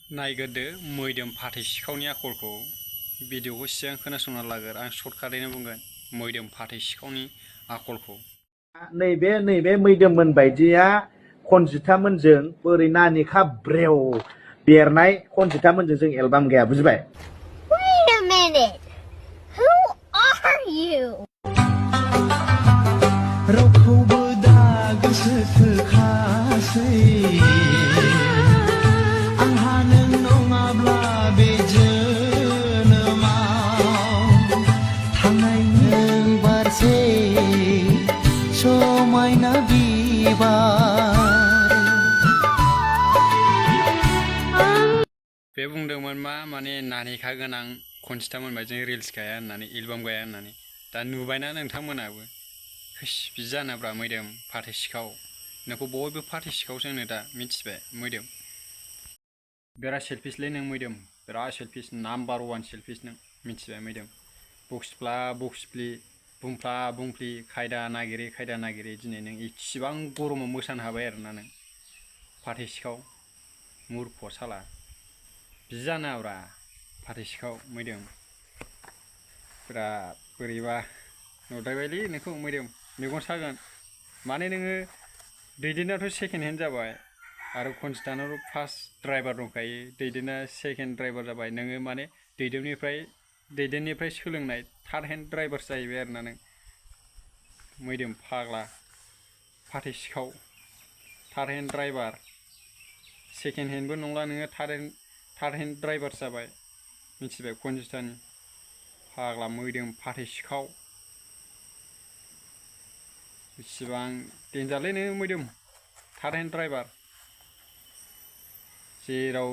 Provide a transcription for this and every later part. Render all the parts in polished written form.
नायगोरदो मैदोम फाथै सिखावनि आखलखौ भिडिअखौ सिगां खोनासंना लागोर आं सर्टकाटैनो बुंगोन मैदोम फाथै सिखावनि आखलखौ नैबे मैदोममोन बायदिया खनजिथामोनजों बोरै नानिखा ब्रेव बेरनाय खनजिथामोनजों जों एलबाम गाया बुजिबाय Wait a minute. Who are you? रावखौबो दा गोसो थोखासै आंहा नों नङाब्ला बे जोनोमाव थांनायनि बारसे समायना बिबार बे बुंदोंमोन मा माने नानिखा गोनां खनजिथामोन बायदिजों रिल्स गाया होननानै एलबाम गाया होननानै दा नुबायना नोंथांमोनाबो होस बिदि जानाब्रा मैदोम फाथै सिखाव नोंखौ बयबो फाथै सिखावसो होनो दा मिथिबाय मैदोम बिराद सेलफिसलै नों मैदोम बिराद सेलफिस नाम्बार 1 सेलफिस नों मिथिबाय मैदोम बक्सफ्ला बक्सफ्लि बुंफ्ला बुंफ्लि खायदा नागिरै दिनै नों इसिबां गरमाव मोसानो हाबाय आरोना नों फाथै सिखाव मुर्ख साला बिदि जानाङाब्रा फाथै सिखाव मैदोम बिराद बोरैबा नुद्रायबायलै नोंखौ मैदोम मेगन सागोन माने नोङो दैदेननायाथ' सेकेन्ड हेन्ड जाबाय आरो खनजिथानावथ' फार्स्ट ड्राइभार दंखायो दैदेनना सेकेन्ड ड्राइभार जाबाय नोङो माने दैदेननिफ्राय सोलोंनाय थार्ड हेन्ड ड्राइभार जाहैबाय आरोना नों मैदोम फाग्ला फाथै सिखाव थार्ड हेन्ड ड्राइभार सेकेन्ड हेन्डबो नंला नोङो थार्ड हेन्ड ड्राइभार जाबाय मिथिबाय खनजिथानि फाग्ला मैदोम फाथै सिखाव इसिबां देन्जारलै नोङो मैदोम थार्ड हेन्ड ड्राइभार जेराव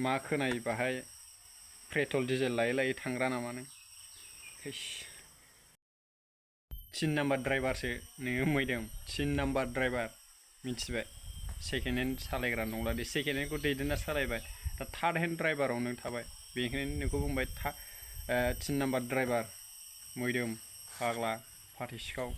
मा खोनायो बाहाय पेट्रल डिजेल लायै थांग्रा नामा नों थिन नाम्बार ड्राइभारसो नोङो मैदोम थिन नाम्बार ड्राइभार मिथिबाय सेकेन्ड हेन्ड सालायग्रा नंला दे सेकेन्ड हेन्डखौ दैदेनना सालायबाय दा थार्ड हेन्ड ड्राइभाराव नों थाबाय बेनिखायनो नोंखौ बुंबाय थिन नाम्बार ड्राइभार मैदोम फाग्ला फाथै सिखाव